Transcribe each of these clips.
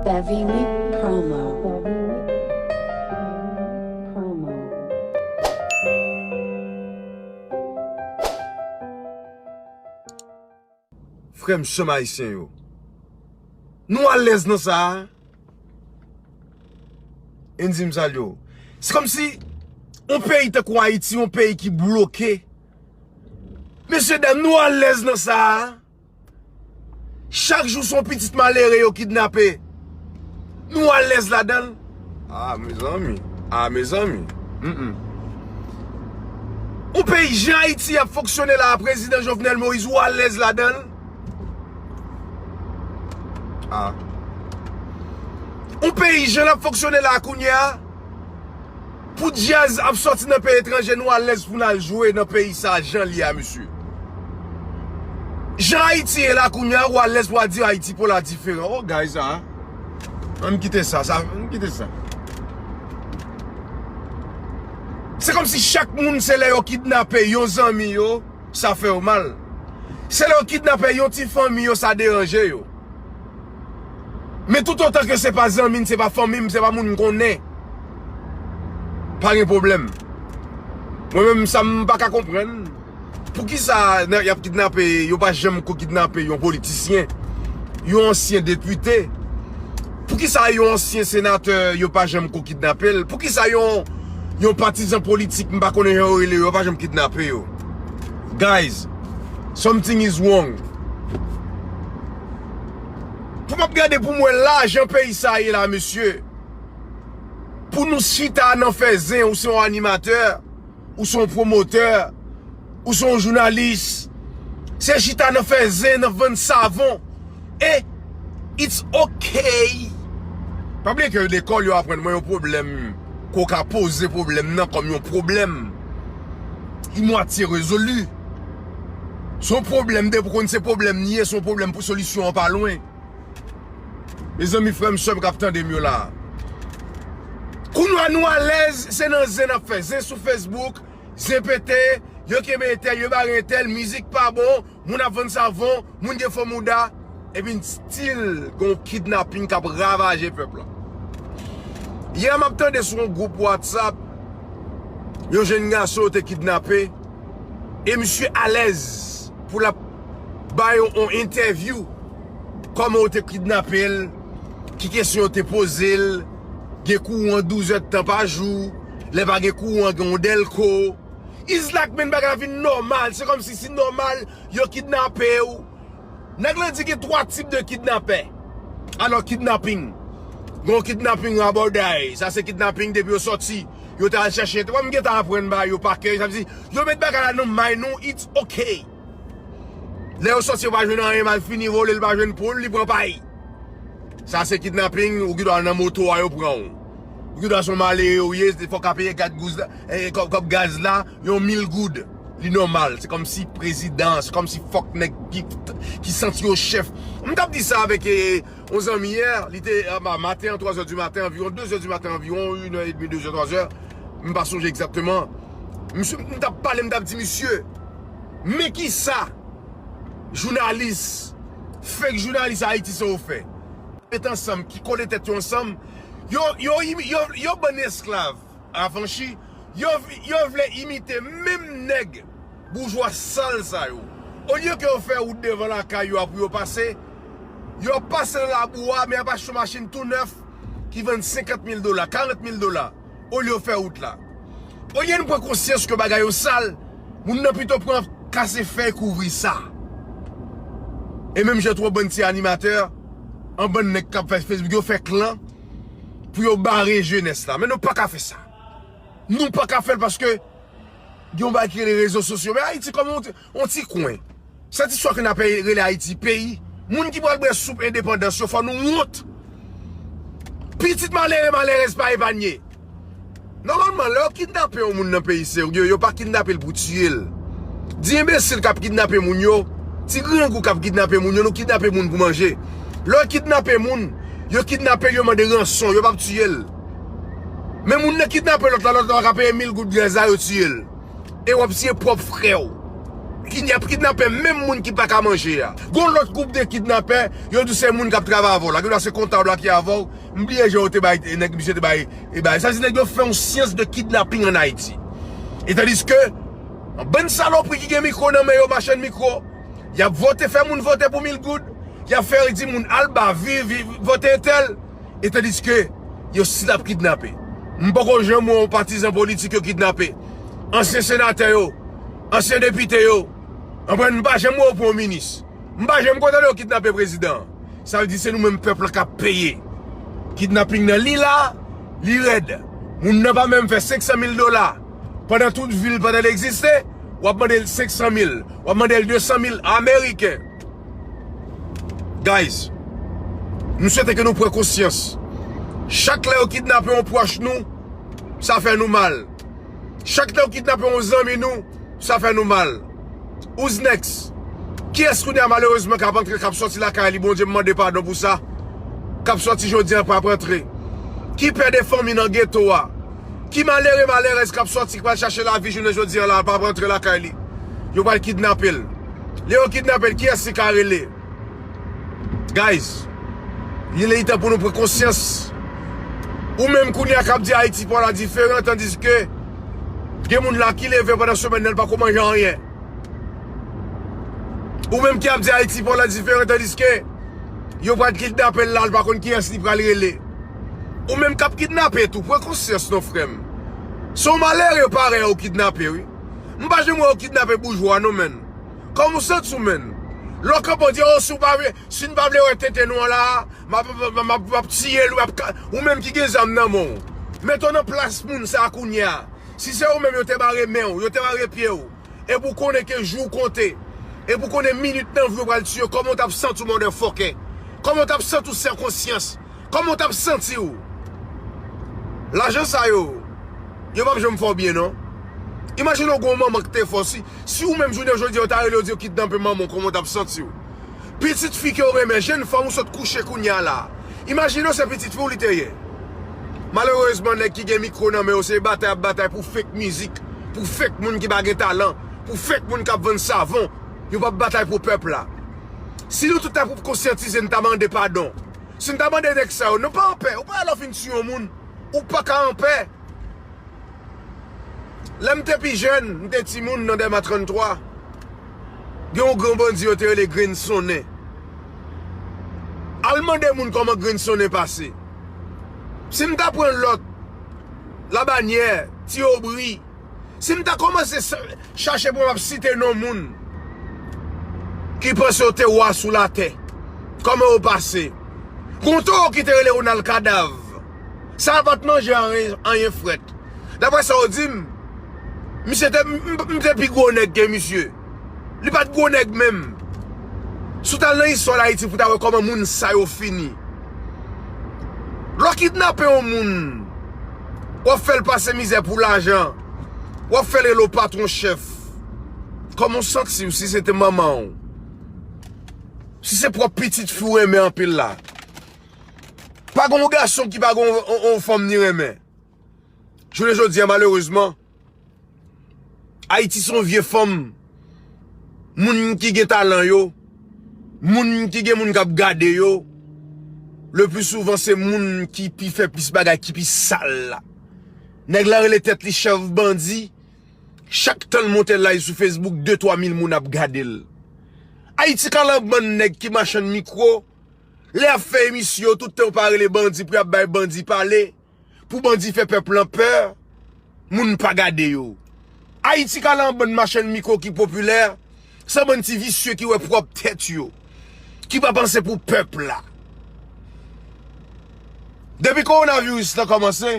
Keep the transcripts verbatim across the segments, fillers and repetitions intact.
Savini Promo. Frè m, sè m ayisyen yo, nou alèz nan sa a? Ann di m sa l yo. Se kòmsi yon peyi tankou Ayiti, yon peyi ki bloke. Mesye dam, nou alèz nan sa a? Chak jou se yon pitit malere yo kidnape. Nou alèz ladan l? Ah, mezanmi. Ah, mezanmi. Mm, mm. Yon peyi jan Ayiti ap fonksyone la a, Prezidan Jovenel Moïse, ou alèz ladan l? Ah. Yon peyi jan l ap fonksyone la a kounye a, pou djaz ap sòti nan peyi etranje, nou alèz pou n al jwe nan peyi sa a jan l ye a, mesye. Jan Ayiti ye la kounye a, ou alèz pou w al di Ayiti pou la diferan. Oh, guys, ah. Ann kite sa, sa, ann kite sa. Se kòmsi chak moun, se lè yo kidnape yon zanmi yo, sa fè yo mal. Se lè yo kidnape yon ti fanmi yo, sa deranje yo. Men toutotan ke se pa zanmi m, se pa fanmi m, se pa moun m konnen, pa gen pwoblèm. Mwen menm, sa m pa ka konprann. Poukisa nan, y ap kidnape, yo pa janm ko kidnape yon politisyen, yon ansyen depite? Poukisa yon ansyen senatè, yo pa janm ko kidnape l? Poukisa yon, yon patizan politik, m pa konnen jan yo rele yo, yo pa janm kidnape yo? Guys, something is wrong. Pou m ap gade pou m wè lajan peyi sa ye la, mesye. Pou nou chita nan fè zen, ou se yon animatè, ou se yon pwomotè, ou se yon jounalis. Se chita nan fè zen, nan vann savon. E it's ok. Pa bliye ke lekòl yo aprann mwen yon pwoblèm, ke w ka poze pwoblèm nan kòm yon pwoblèm ki mwatye rezoli. Se yon pwoblèm, depi w konn se pwoblèm li ye, se yon pwoblèm pou solisyon an pa lwen. Mezanmi, frè m, sè m k ap tande m yo la. Kounye a nou alèz, se nan zen n ap fè. Zen sou Facebook, zen pete, yo kenbe entèl, yo bare entèl, mizik pa bon, moun ap vann savon, moun gen fo mouda, epi still gon kidnaping k ap ravaje pèp la. Yè m ap tande sou yon gwoup WhatsApp, yon jenn gason yo te kidnape, e misye alèz pou l ap bay yon, yon entèvyou. Kòman yo te kidnape l, ki kesyon yo te poze l, gen kouran douz èdtan pa jou, lè pa gen kouran, gen yon dèlko. It's like, men, bagay la vin nòmal, se kòmsi si nòmal, yo kidnape w. Nèg lan di gen twa tip de kidnapè. Alò, kidnaping. Gon kidnaping rabòday. Sa se kidnaping depi yo sòti. Yo ta al chèche. Wè m gentan aprann ba yo pa kè. Sa vle di, yo met bagay la nan may nou, it's ok. Lè yo sòti, yo pa jwenn anyen, malfini vole, li pa jwenn poul, li pran pay. Sa se kidnaping, ou gen dwa nan moto a, yo pran w. Ou gen dwa se yon malere ou ye, fò w ka peye gad gouz la, eh, kòb, kòb gaz la, yon mil goud. Li nòmal, se kòmsi prezidan, se kòmsi fòk nèg ki, ki santi yo chèf. M t ap di sa avèk, eh, yon zanmi yè, li te, eh, ma-, maten an, twa zè di maten, anviwon de zè di maten, anviwon inè edmi, de zè, twa zè, m pa sonje egzakteman. Misye, m t ap pale, m t ap di, misye, men kisa jounalis, fake jounalis Ayiti sa yo fè? Met ansanm, ki kole tèt yo ansanm, yo, yo, yo, yo bann esklav afanchi, yo, yo vle imite menm nèg boujwa sal sa yo. Olye ke yo fè wout devan lakay yo a pou yo pase, yo ap pase nan labou a, men y ap achte yon machin tou nèf ki vann senkant mil dola, karant mil dola, olye yo fè wout la. Olye nou pran konsyans ke bagay yo sal, moun nan pito pran kase fèy kouvri sa. E menm jan tou yon bann ti animatè, yon bann nèg k ap fè Facebook, yo fè klan pou yo bare jenès la. Men nou pa ka fè sa. Nou pa ka fè l paske gen yon bagay ki rele rezo sosyo. Men Ayiti kòm yon ti, yon ti kwen. Sèt istwa ke n ap rele Ayiti peyi. Moun ki pral bwè soup endepandans yo, fò nou wont. Pitit malere, malerèz pa epanye. Nòmalman, lè yo kidnape yon moun nan peyi serye, yo pa kidnape l pou tiye l. Di enbesil k ap kidnape moun yo, ti grangou k ap kidnape moun yo, nou kidnape moun pou manje. Lè yo kidnape moun, yo kidnape l, yo mande ranson, yo p ap tiye l. Men moun nan kidnape lòt la, lòt la pa ka peye mil goud gaz la, yo tiye l. E w ap tiye pwòp frè w. Ki y ap kidnape menm moun ki pa ka manje a. Gon lòt gwoup de kidnapè, yo di se moun k ap travay avè w la. Gen dwa se kontab la ki avè w. M bliye jan yo te bay, nèg misye te bay, e bay. Sa di nèg yo fè yon syans de kidnapping an Ayiti. E tandiske, yon bann salopri ki gen mikwo nan men yo, machann mikwo, y ap vote, fè moun vote pou mil goud, y ap fè di moun al ba, vi, vi, vote entèl, e tandiske yo still ap kidnape. M poko janm wè yon patizan politik yo kidnape. Ansyen senatè yo, ansyen depite yo, anpwen m pa janm wè yo pran yon minis. M pa janm kontan lè yo kidnape prezidan. Sa vle di se nou menm pèp la k ap peye. Kidnaping nan li la, li rèd. Moun nan pa menm fè senk san mil dola. Pandan tout vi l, pandan l egziste, w ap mande l senk san mil, w ap mande l de san mil ameriken. Guys, m swete ke nou pran konsyans. Chak lè yo kidnape yon pwòch nou, sa fè nou mal. Chak lè yo kidnape yon zanmi nou, sa fè nou mal. Who's next? Kiyès kounye a malerezman k ap antre, k ap sòti lakay li, Bondye m mande padon pou sa, k ap sòti jodi a p ap antre? Ki pè de fanmi nan geto a? Ki malere, malerèz k ap sòti, k pral chache lavi jounen jodi a la, p ap antre lakay li? Yo pral kidnape l. Lè yo kidnape l, kiyès li ka rele? Guys, li lè li tan pou nou pran konsyans. Ou menm kounye a k ap di Ayiti pa w la diferan, tandiske gen moun la ki leve pandan semèn nan, li pa ko manje anyen. Ou menm ki ap di Ayiti pa w la diferan, tandiske yo pral kidnape l la, li pa konn kiyès li pral rele. Ou menm k ap kidnape tou, pran konsyans non, frè m. Se yon malere parèy ou kidnape, wi. M pa janm wè yo kidnape boujwa non, menn. Kòman w santi w, menn? Lè w kanpe w di, o, si w pa vle, si n pa vle wè tenten nou an la, m ap, m ap, m ap, m ap tiye l, m ap ka-, ou menm ki gen zam nan men w. Mete w nan plas moun sa a kounye a. Si se ou menm, yo te bare men w, yo te bare pye w. Epi w konnen ke jou w konte. Epi w konnen minit nan vi w pral tiye w. Kòman w t ap santi w, motherfucker? Kòman w t ap santi w san konsyans? Kòman w t ap santi w? Lajan sa yo, yo p ap janm fè w byen, non. Imajine w gen yon manman ki te fè w. Si, si ou menm jounen jodi a, yo ta rele w di yo kidnape manman w, kòman w t ap santi w? Pitit fi ke w renmen, jèn fanm ou sot kouche kounye a la. Imajine w se pitit fi w li te ye. Malerezman, nèg ki gen mikwo nan men yo, se batay y ap batay pou fake mizik, pou fake moun ki pa gen talan, pou fake moun k ap vann savon. Yo p ap batay pou pèp la. Si nou tout ta pou konsyantize, n ta mande padon. Si n ta mande nèg sa yo, nou pa anpè. Ou pa lè w fin tiye yon moun, ou pa ka anpè. Lè m te pi jèn, m te timoun nan Dèlma tranntwa, gen yon gran bandi yo te rele Grenn Sonnen. Al mande moun kòman Grenn Sonnen pase. Si m ta pran lòt, Labanyè, Ti Obri, si m ta kòmanse sa-, chache pou m ap site non moun ki panse yo te wa sou latè, kòman yo pase? Gon towo ki te rele Ronald Kadav. Sa pa t manje anyen, anyen frèt. Daprè sa yo di m, misye te, m, m, m te pi gwo nèg ke misye. Li pa t gwo nèg menm. Si w t al nan istwa Ayiti pou w ta wè kòman moun sa yo fini. Lè w kidnape yon moun, w ap fè l pase mizè pou lajan, w ap fè l rele w patwon chèf. Kòman w santi w si se te manman w? Si se pwòp pitit fi w renmen anpil la? Pa gen yon gason ki pa gen yon, yon, yon fanm li renmen. Jounen jodi a, malerezman, Ayiti se yon vye fanm. Moun ki gen talan yo, moun ki gen moun k ap gade yo, le pli souvan se moun ki pi fè plis bagay, ki pi sal la. Nèg la rele tèt li chèf bandi. Chak tan l monte live sou Facebook, de twa mil moun ap gade l. Ayiti ka lan bann nèg ki machann mikwo. Lè y ap fè emisyon, tout tan yo pa rele bandi pou y ap bay bandi pale, pou bandi fè pèp lan pè, moun pa gade yo. Ayiti ka lan bann machann mikwo ki popilè, se bann ti visye ki wè pwòp tèt yo, ki pa panse pou pèp la. Depi kowonaviris lan kòmanse,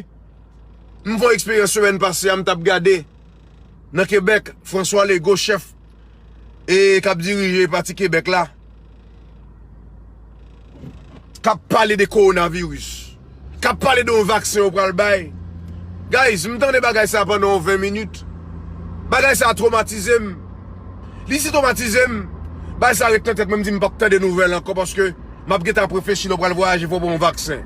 m fè yon eksperyans semèn pase a, m t ap gade nan Kebèk, François Legault, chèf, e k ap dirije pati Kebèk la, k ap pale de kowonaviris, k ap pale de yon vaksen yo pral bay. Guys, m tande bagay sa a pandan yon ven minit. Bagay sa a twomatize m. Li si twomatize m, bagay sa a ret nan tèt mwen, m di m p ap tande nouvèl ankò paske m ap gentan ap reflechi lè w pral vwayaje fò w pran yon vaksen.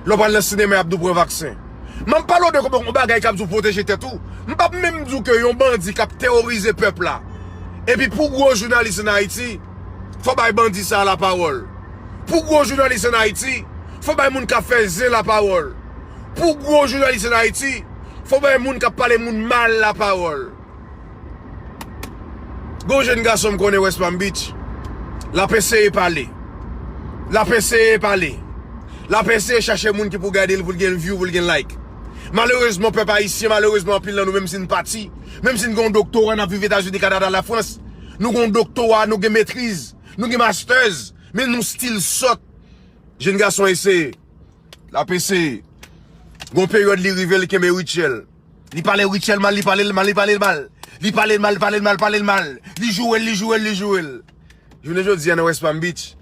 Lè w pral nan sinema, y ap di w pran vaksen. M ap pale w de yon bagay k ap di w pwoteje tèt ou. M p ap menm di w ke yon bandi k ap teworize pèp la, Epi pou gwo jounalis ann Ayiti, fò bay bandi sa a lapawòl. Pou gwo jounalis ann Ayiti, fò bay moun k ap fè zen lapawòl. Pou gwo jounalis ann Ayiti, fò bay moun k ap pale moun mal lapawòl. Gon jèn gason m konnen West Palm Beach, l ap eseye pale. L ap eseye pale. L ap eseye chache moun ki pou gade l, pou l gen view, pou l gen like. Malerezman, pèp ayisyen, malerezman, anpil nan nou, menm si n pati, menm si n gen yon doktora, n ap viv Etazini, Kanada, Lafrans, nou gen yon doktora, nou gen metriz, nou gen masters, men nou still sòt. Jèn gason eseye. L ap eseye. Gon peryòd li rive, li kenbe Rutshelle. Li pale Rutshelle mal, li pale l mal, li pale l mal. Li pale l mal, pale l mal, pale l mal. Li joure l, li joure l, li joure l. Jounen jodi a nan West Palm Beach,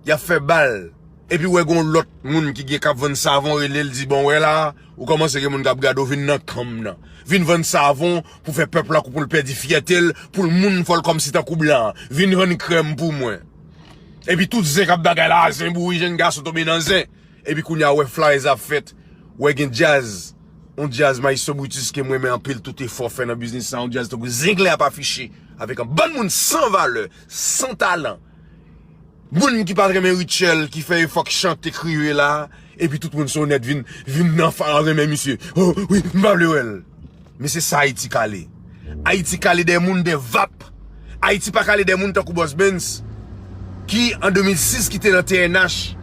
y ap fè bal. Epi w wè gon lòt moun ki gen k ap vann savon rele l, di, "Bon, w wè la, ou kòmanse gen moun k ap gade w, vin nan kan m nan. Vin vann savon pou fè pèp la kou, pou l pèdi fyète l, pou l moun fò l kòmsi tankou blan. Vin vann krèm pou mwen." Epi tout zen k ap bagay la, zen bouri, jèn gason tonbe nan zen. Epi kounye a, w wè flyers ap fèt, w wè gen djaz. Yon djaz Maestro Brutus ke m renmen anpil, tout efò fè nan biznis sa, yon djaz tankou Zenglè ap afiche avèk yon bann moun san valè, san talan. Moun ki pa t renmen Rutshelle, ki fè efò k chante, kriye la, epi tout moun sou nèt vin, vin nan fa renmen misye. Oh, wi, m pa vle wè l. Men se sa Ayiti kale. Ayiti kale de moun, de vap. Ayiti pa kale de moun tankou Boss Benz, ki an de mil sis ki te nan T N H.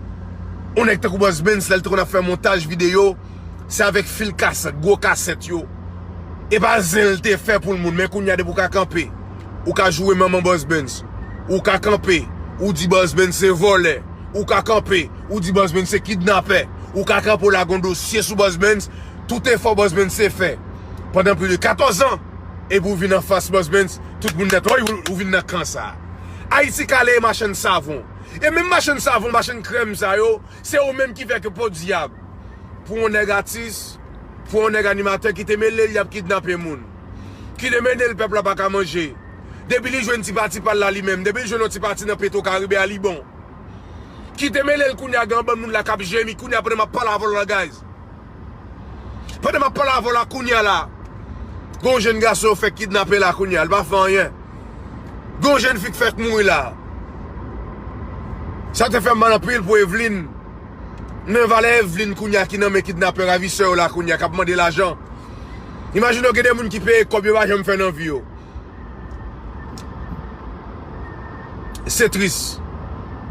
Yon nèg tankou Boss Benz, lè l te konn ap fè montaj videyo, se avèk fil kasèt, gwo kasèt yo. E pa zen l te fè pou l moun, men kounye a depi w ka kanpe, ou ka joure manman Boss Benz. Ou ka kanpe, ou di Boss Benz se vòlè. Ou ka kanpe, ou di Boss Benz se kidnapè. Ou ka kanpe, w lage yon dosye sou Boss Benz, tout efò Boss Benz te fè pandan plis de katòz an, epi w vin anfas Boss Benz, tout moun nèt, woy, ou, ou vin nan kan sa a. Ayiti kale e machann savon. E menm machann savon, machann krèm sa yo, se yo menm ki fè ke podyab. Pou yon nèg atis, pou yon nèg animatè ki te mele l, y ap kidnape moun. Ki te mele l, pèp la pa ka manje. Depi li jwenn ti pati pa l la li menm, depi li jwenn yon ti pati nan Petro Caribe a, li bon. Ki te mele l kounye a, gen yon bann moun la k ap jemi kounye a pandan m ap pale avè w la, guys. Pandan m ap pale avè w la kounye a la, gen yon jèn gason yo fèk kidnape la kounye a, li pa fè anyen. Gen yon jèn fi k fèk mouri la. Sa te fè m mal anpil pou Evelyne. Men valè Evelyne kounye a ki nan men kidnapè ravisè yo la kounye a k ap mande lajan. Imajine w gen de moun ki peye kòb yo pa janm fè nan vi yo. Se tris.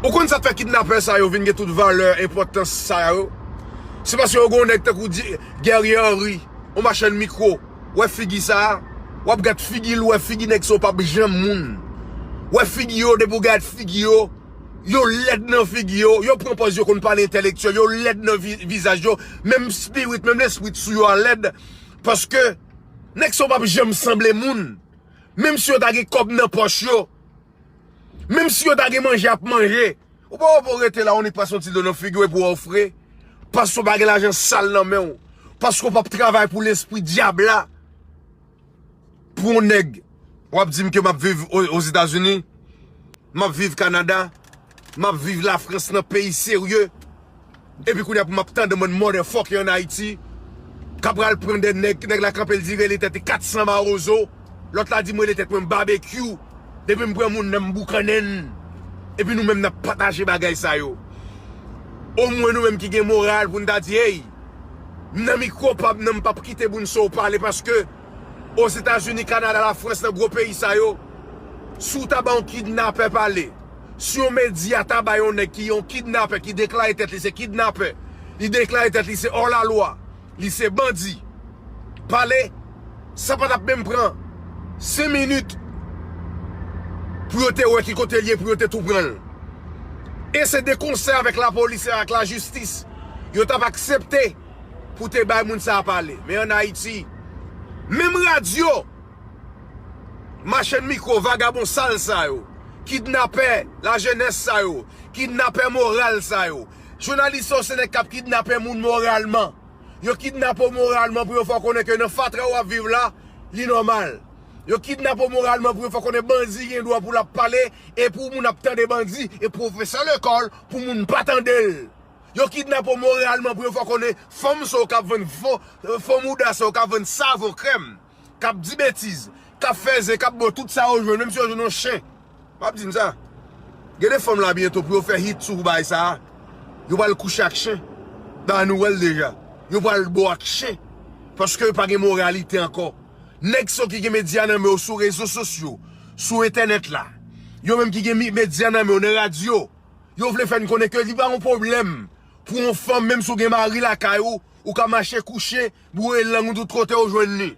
Ou konn sa k fè kidnapè sa yo vin gen tout valè, enpòtans sa yo? Se paske yo gen yon nèg tankou Di-, Guerrier Henry, yon machann mikwo. W wè figi sa a? W ap gad figi l, w wè figi nèg sa yo p ap janm moun. W wè figi yo, depi w gad figi yo, yo lèd nan figi yo, yo pran pòz yo konn pale entèlektyèl, yo lèd nan vi-, vizaj yo, menm spirit, menm lespri t sou yo a lèd, paske nèg sa yo p ap janm sanble moun. Menm si yo ta gen kòb nan pòch yo, menm si yo ta gen manje ap manje, ou pa wè pou w rete la, w annik pase yon ti dlo nan figi w epi w wè w fre, paske w pa gen lajan sal nan men w, paske w p ap travay pou lespri dyab la. Pou yon nèg, w ap di m ke m ap viv o-, Ozetazini, m ap viv Kanada, m ap viv Lafrans nan peyi serye. Epi kounye a pou m ap tande mwen motherfucker ann Ayiti, k ap pral pran de nèg, nèg la kanpe l di rele tèt li kat san mawozo, lòt la di m rele tèt mwen babekyou, depi m pran moun nan m boukannen l. Epi nou menm n ap pataje bagay sa yo. Omwen nou menm ki gen moral pou n ta di, hey, m nan mikwo pa m nan, m p ap kite moun sa yo pale, paske Ozetazini, Kanada, Lafrans, nan gwo peyi sa yo, si w ta ba yon kidnapè pale, si yon medya ta ba yon nèg ki yon kidnapè, ki deklare tèt li se kidnapè, li deklare tèt li se òlalwa, li se bandi, pale, sa pa t ap menm pran senk minit pou yo te wè ki kote l ye, pou yo te tou pran l. E se de konsè avèk lapolis e avèk lajistis, yo t ap aksepte pou te bay moun sa a pale. Men ann Ayiti, menm radyo, machann mikwo, vagabon sal sa yo, kidnapè lajenès sa yo, kidnapè moral sa yo, jounalis sa yo se nèg k ap kidnape moun moralman. Yo kidnape w moralman pou yo fè w konnen ke nan fatra w ap viv la, li nòmal. Yo kidnape w moralman pou yo fè w konnen bandi gen dwa pou l ap pale, e pou moun ap tande bandi, e pwofesè lekòl, pou moun pa tande l. Yo kidnape w moralman pou yo fè w konnen fanm sa yo k ap vann fo, fo mouda sa yo k ap vann savon, krèm, k ap di betiz, k ap fè zen, k ap bwè tout sa yo jwenn, menm si yo jwenn yon chen. M ap di n sa. Gen de fanm la byento pou yo fè hit sou bagay sa a. Yo pral kouche ak chen. Da nou wè l deja. Yo pral bo ak chen. Paske yo pa gen moralite ankò. Nèg sa yo ki gen medya nan men yo sou rezo sosyo, sou entènèt la. Yo menm ki gen mi- medya nan men yo nan radyo. Yo vle fè n konnen ke li pa yon pwoblèm pou yon fanm, menm si w gen mari lakay ou, ou ka mache kouche, boure lang ou tout kote ou jwenn li.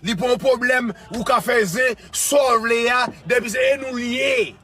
Li pa yon pwoblèm, ou ka fè zen, sa w vle a, depi se e nou l ye.